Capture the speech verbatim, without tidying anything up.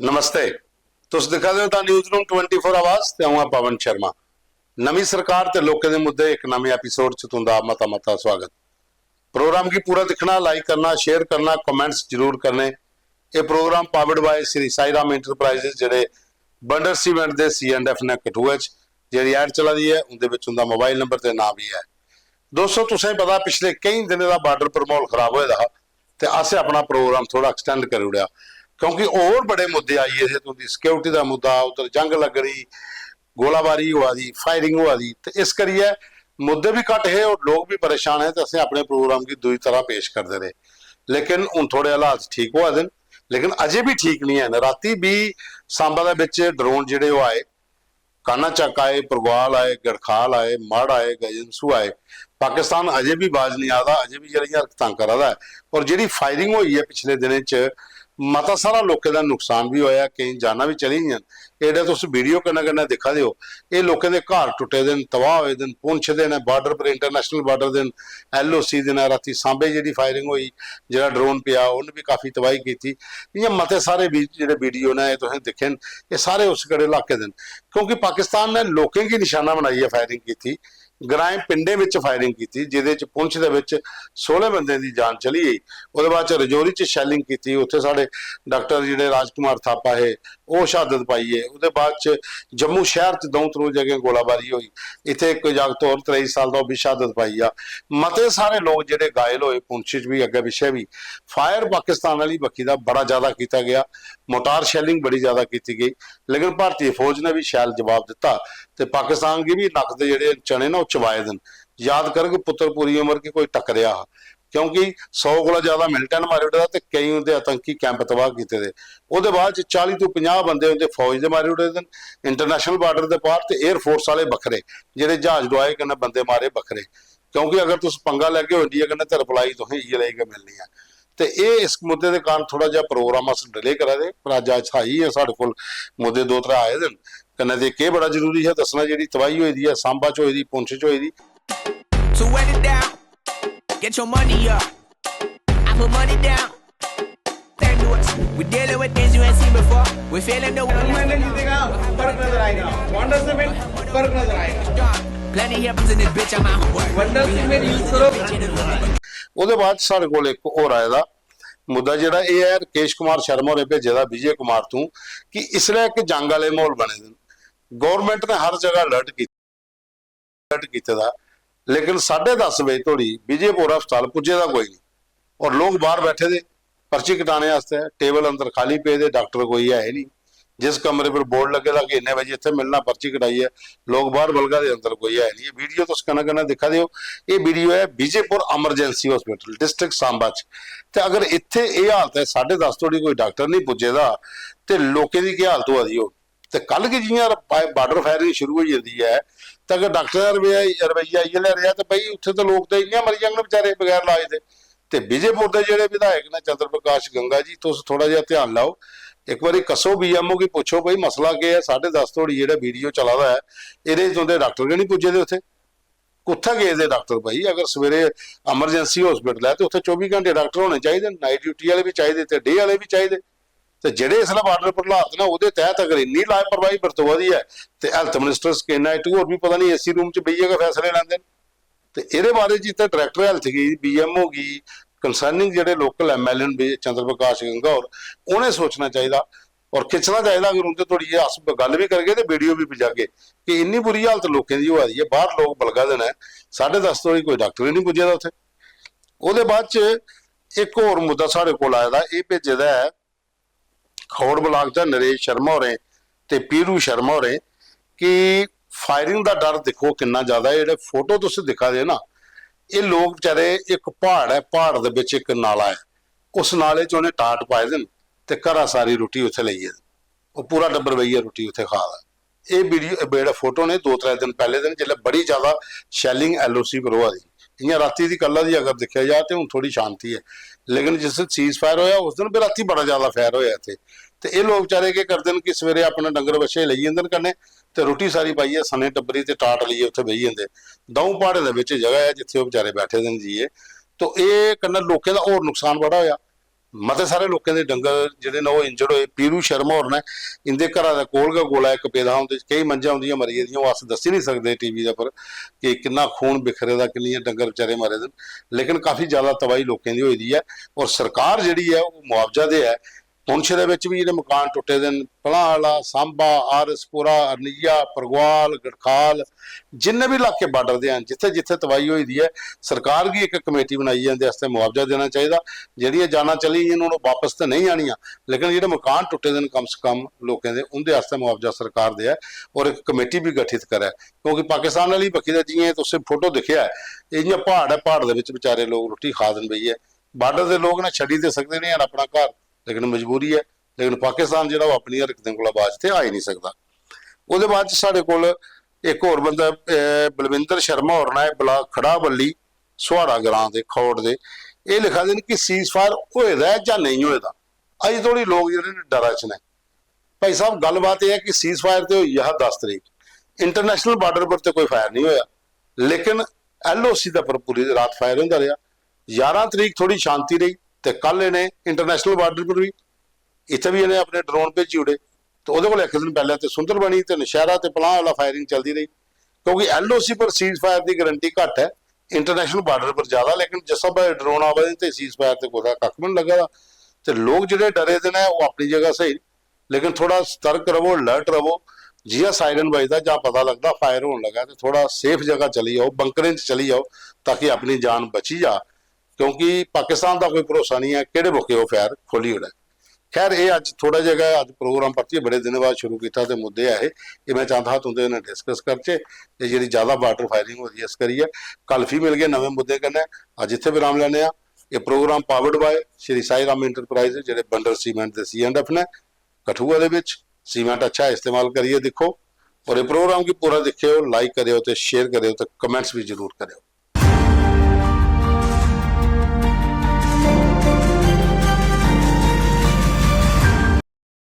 नमस्ते। तुस दिक्खा दे ओ the news room twenty four आवाज ते अ'ऊं आं पवन शर्मा। नमीं सरकार ते लोकें दे मुद्दे इक नमें एपिसोड च तुं'दा मता मता स्वागत। प्रोग्राम गी पूरा दिक्खना, लाइक करना, शेयर करना, कमेंट्स जरूर करने। एह् program powered by Shri Sai Ram enterprises, जेह्ड़े बंडर सीमेंट दे सी एंड एफ ने कठुआ च जेह्ड़ी ऐड चला दी ऐ, उं'दे बिच उं'दा मोबाइल नंबर ते नांऽ बी ऐ। दोस्तो, तुसें पता, पिछले केईं दिनें दा बार्डर पर माहौल खराब होए दा हा ते असें अपना प्रोग्राम थोह्ड़ा एक्सटेंड करी ओड़ेआ, क्योंकि होर बड़े मुद्दे आई गे हे। तुं'दी सिक्योरिटी दा मुद्दा, उद्धर जंग लग्गनी, गोलाबारी होआ दी, फायरिंग होआ दी, ते इस करियै मुद्दे बी घट्ट हे और लोक बी परेशान हे, ते असें अपने प्रोग्राम गी दूई तरह पेश करदे रेह्। लेकिन हून थोड़े हालात ठीक होआ दे न, लेकिन अजें बी ठीक निं हैन। रातीं बी सांबा दे बिच ड्रोन जेह्ड़े ओह् आए, काना चक आए, परगवाल आए, गड़खाल आए, मढ़ आए, गजनसू आए, पाकिस्तान अजें बी बाज निं आ दा, अजें बी जेह्ड़ियां हरकतां करा दा ऐ। और जेह्ड़ी फायरिंग होई ऐ पिछले दिनें च, मता सारा लोकें दा नुकसान बी होया, केईं जानां बी चली गेइयां न। एह् जेह्ड़ा तुस वीडियो कन्नै कन्नै दिक्खा दे ओ, एह् लोकें दे घर टुट्टे दे न, तबाह होए दे न, पुंछ दे न, बार्डर पर, इंटरनेशनल बार्डर दे न, एल ओ सी दे न। रातीं सांबे जेह्ड़ी फायरिंग होई, जेह्ड़ा ड्रोन पेआ, उन्न बी काफी तबाही कीती। इ'यां मते सारे वी-, जेह्ड़े वीडियो न, एह् तुसें दिक्खे न, एह् सारे उस केह्ड़े इलाके दे न, क्योंकि पाकिस्तान ने लोकें गी निशाना बनाइयै फायरिंग कीती, ग्राएं पिंडें बिच फायरिंग कीती, जेह्दे च पुंछ दे बिच सोलह बंदें दी जान चली गेई। ओह्दे बाद च रजौरी च शैलिंग कीती, उत्थै साढ़े डाक्टर जेह्ड़े राजकुमार थापा हे, ओह् शहादत पाई गे। ओह्दे बाद च जम्मू शैह्र च द'ऊं त्र'ऊं जगहें गोलाबारी होई, इत्थै इक जागत होर त्रेई साल दा, ओह् बी शहादत पाई गेआ। मते सारे लोक जेह्ड़े घायल होए पुंछ च बी, अग्गें पिच्छें बी। फायर पाकिस्तान आह्ली बक्खी दा बड़ा ज्यादा कीता गेआ, मोटार शैलिंग बड़ी ज्यादा कीती गेई, लेकिन भारतीय फौज ने बी शैल जवाब दित्ता ते पाकिस्तान गी बी नक्क दे जेह्ड़े चने न, ओह् चबाए दे न। याद करग, पुत्तर पूरी उम्र गी कोई टक्करेआ हा, क्योंकि सौ कोला ज्यादा मिलिटेंट मारी ओड़े दा ते केईं उं'दे आतंकी कैंप तबाह कीते दे। ओह्दे बाद च चाली तो पंजाह् बंदे उं'दे फौज दे मारी ओड़े दे न, इंटरनेशनल बार्डर दे पार, ते एयर फोर्स आह्ले बक्खरे, जेह्ड़े ज्हाज डुआए कन्नै बंदे मारे बक्खरे। क्योंकि अगर तुस पंगा लैगे ओ इंडिया कन्नै, ते रिप्लाई तुसें इ'यै लेई गै मिलनी ऐ। ते एह् इस मुद्दे दे कारण थोह्ड़ा जेहा प्रोग्राम अस डिले करा दे, पर अज्ज, अज्ज आई ऐ साढ़े कोल, मुद्दे दो त्रै आए दे न। कन्नै ते केह् बड़ा जरूरी हा दस्सना, जेह्ड़ी तबाही होई दी ऐ, सांबा च होई दी, पुंछ च होई दी। So wet it down, get your money up. I put money down. Thank you. We dealing with things you ain't seen before. We feeling the मैंने जीतेगा, फर्क नजर आएगा। वंडर सीमेंट, फर्क नजर आएगा। Plenty happens in this bitch, I'm out. Wonder cement use करो। ओह्दे बाद साढ़े कोल इक होर आए दा मुद्दा, जेह्ड़ा एह् ऐ, राकेश कुमार शर्मा होरें भेजे दा विजय कुमार तू, कि इसलै इक जंग आह्ले माहौल बने दे न। गौरमेंट ने हर जगह अलर्ट कीता, अलर्ट कीते दा, लेकिन साढ़े दस बजे धोड़ी विजयपुर अस्पताल पुज्जे दा कोई नहीं। और लोक बाहर बैठे दे पर्ची कटाने आस्तै, टेबल अंदर खाली पेदे, डाक्टर कोई है ही नहीं। जिस कमरे पर बोर्ड लग्गे दा कि इन्ने बजे इत्थै मिलना, पर्ची कटाइयै लोक बाहर बलगा दे, अंदर कोई है नहीं। एह् वीडियो तुस कन्नै कन्नै दिक्खा दे ओ, एह् वीडियो ऐ Vijaypur emergency hospital, district Samba च। ते अगर इत्थै एह् हालत ऐ, साढ़े दस धोड़ी कोई डाक्टर नहीं पुज्जे दा, ते लोकें दी केह् हालत होआ दी होग? ते कल गी जि'यां बा-, बार्डर फायरिंग शुरू होई जंदी ऐ, ते अगर डाक्टरें दा रवैया, रवैया इ'यै नेहा रेहा, ते भाई, उत्थै ते लोक ते इ'यां मरी जाङन बेचारे बगैर इलाज दे। ते विजयपुर दे जेह्ड़े विधायक न, चंद्र प्रकाश गंगा जी, तुस थोह्ड़ा जेहा ध्यान लाओ, इक बारी कस्सो बी एम ओ गी, पुच्छो, भाई, मसला केह् ऐ? साढ़े दस धोड़ी जेह्ड़ा वीडियो चला दा ऐ, एह्दे च तुं'दे डाक्टर गै निं पुज्जे दे उत्थै। कुत्थै गेदे डाक्टर भाई? अगर सवेरे इमरजेंसी हॉस्पिटल ऐ, ते उत्थै चौबी घैंटे डाक्टर होने चाहिदे न, नाइट ड्यूटी आह्ले बी चाहिदे ते डे आह्ले बी चाहिदे। ते जेह्ड़े इसलै बार्डर पर हालात न, ओह्दे तैह्त अगर इन्नी लापरवाही बरतोआ दी ऐ, ते हैल्थ मिनिस्टर केन्ना इटू होर बी पता नहीं एसी रूम च बेहियै गै फैसले लैंदे न। ते एह्दे बारे च इत्थै डायरेक्टर हैल्थ गी, बी एम ओ गी, कंसर्निंग जेह्ड़े लोकल एम एल ए न, बी चंद्र प्रकाश गंगा होर, उ'नें सोचना चाहिदा। और खिच्चना चाहिदा। अगर उं'दे धोड़ी एह् अस गल्ल बी करगे ते वीडियो बी पजागे कि इन्नी बुरी हालत लोकें दी होआ दी ऐ, बाहर लोक बलगा दे न, साढ़े दस धोड़ी कोई डाक्टर ही नहीं पुज्जे दा उत्थै। ओह्दे बाद च इक होर मुद्दा साढ़े कोल आए दा, एह् भेजे दा ऐ खौड़ ब्लाक दा नरेश शर्मा होरें ते पीरू शर्मा होरें कि फायरिंग दा डर दिक्खो किन्ना ज्यादा ऐ। जेह्ड़े फोटो तुस दिक्खा दे ना, एह् लोक बेचारे, इक प्हाड़ ऐ, प्हाड़ दे बिच इक नाला ऐ, उस नाले च उ'नें टाट पाए दे न ते घरा सारी रुट्टी उत्थै लेई गेदे। ओह् पूरा टब्बर बेहियै रुट्टी उत्थै खा दा। एह् वीडियो, जेह्ड़े फोटो ने, दो त्रै दिन पैह्ले दे न, जिसलै बड़ी ज्यादा शैलिंग एल ओ सी पर होआ दी। इ'यां रातीं दी, कल्ला दी अगर दिक्खेआ जा ते हून थोह्ड़ी शांति ऐ, लेकिन जिस दिन सीज फायर होआ, उस दिन बी रातीं बड़ा ज्यादा फायर होआ इत्थै। ते एह् लोक बेचारे केह् करदे न कि सवेरे अपने डंगर बच्छे लेई जंदे न कन्नै, ते रुट्टी सारी पाइयै सनें टब्बरी ते टाट लेइयै उत्थै बेही जंदे। द'ऊं प्हाड़ें दे बिच जगह ऐ जित्थै ओह् बेचारे बैठे दे न जाइयै। तो एह् कन्नै लोकें दा होर नुकसान बड़ा होआ। मते सारे लोकें दे डंगर जेह्ड़े न, ओह् इंजर्ड होए। पीरू शर्मा होर न, इंदे घरा दे कोल गै गोला इक पेदा हा, उंदे च केई मंझां उंदियां मरी गेदियां, ओह् अस दस्सी निं सकदे टीवी दे पर कि किन्ना खून बिखरे दा, किन्नियां डंगर बेचारे मरे दे न, लेकिन काफी ज्यादा तबाही लोकें दी होई दी ऐ। और सरकार जेह्ड़ी ऐ, ओह् मुआवजा दे ऐ। पुंछ दे बिच बी जेह्ड़े मकान टुट्टे दे न, पलां आह्ला, सांबा, आरसपुरा, अरनिया, परगवाल, गड़खाल, जिन्ने बी इलाके बार्डर दे हैन, जित्थै जित्थै तबाही होई दी ऐ, सरकार गी इक कमेटी बनाइयै इंदे आस्तै मुआवजा देना चाहिदा। जेह्ड़ियां जानां चली गेइयां न, ओह् बापस ते नेईं आनियां, लेकिन जेह्ड़े मकान टुट्टे दे न, कम से कम लोकें दे, उंदे आस्तै मुआवजा सरकार देऐ और इक कमेटी बी गठित करै। क्योंकि पाकिस्तान आह्ली बक्खी दा जि'यां तुसें फोटो दिक्खेआ ऐ, एह् इ'यां प्हाड़ ऐ, प्हाड़ दे बिच बेचारे लोक रुट्टी खा दे न बेहियै। बार्डर दे लोक न, छड्डी ते सकदे निं हैन अपना घर, लेकिन मजबूरी ऐ। लेकिन पाकिस्तान जेह्ड़ा, ओह् अपनी हरकतें कोला बाज ते आई निं सकदा। ओह्दे बाद च साढ़े कोल इक होर बंदा, अ, बलविंदर शर्मा होर न, एह् ब्लाक खड़ाबल्ली, सुहाड़ा ग्रां दे, खौड़ दे। एह् लिखा दे न कि सीज फायर होए दा ऐ जां नेईं होए दा, अजें धोड़ी लोक जेह्ड़े न, डरा च न। भाई साहब, गल्लबात एह् ऐ कि सीज फायर ते होई गेआ हा दस तरीक, इंटरनेशनल बार्डर पर ते कोई फायर निं होआ, लेकिन एलओसी दे पर पूरी रात फायर होंदा रेहा। ञारां तरीक थोड़ी शांति रेही, ते कल इ'नें इंटरनेशनल बार्डर पर बी, इत्थै बी इ'नें अपने ड्रोन भेजी ओड़े। ते ओह्दे कोला इक दिन पैह्लें ते सुंदरबनी ते नौशैह्रा ते पलां आह्ला फायरिंग चलदी रेही, क्योंकि एलओसी पर सीज फायर दी गारंटी घट्ट ऐ, इंटरनेशनल बार्डर पर ज्यादा। लेकिन जिस स्हाबै ड्रोन आवा दे ते सीज फायर ते कुतै कक्ख बी निं लग्गा दा। ते लोक जेह्ड़े डरे दे न, ओह् अपनी जगह स्हेई, लेकिन थोड़ा सतर्क रवो, अलर्ट रवो। जि'यां सायरन बजदा जां पता लगदा फायर होन लगा, ते थोड़ा सेफ जगह चली जाओ, बंकरें च चली जाओ, ताकि अपनी जान बची जा। क्योंकि पाकिस्तान दा कोई भरोसा निं ऐ, केह्ड़े मौके ओह् फायर खोली ओड़ै। खैर, एह् अज्ज थोड़ा जेहा गै, अज्ज प्रोग्राम परतियै बड़े दिनें बाद शुरू कीता ते मुद्दे ऐ हे, एह् में चांह्दा हा तुं'दे कन्नै डिस्कस करचै। एह् जेह्ड़ी ज्यादा बार्डर फायरिंग होआ दी ऐ, इस करियै कल फ्ही मिलगे नमें मुद्दे कन्नै। अज्ज इत्थै विराम लैने आं। एह् program powered by Shri Sai Ram enterprise, जेह्ड़े बंडल सीमेंट दे सी एंड एफ न कठुआ दे बिच। सीमेंट अच्छा इस्तेमाल करियै दिक्खो, और एह् प्रोग्राम गी पूरा दिक्खेओ, लाइक करेओ ते शेयर करेओ ते कमेंट्स बी जरूर करेओ।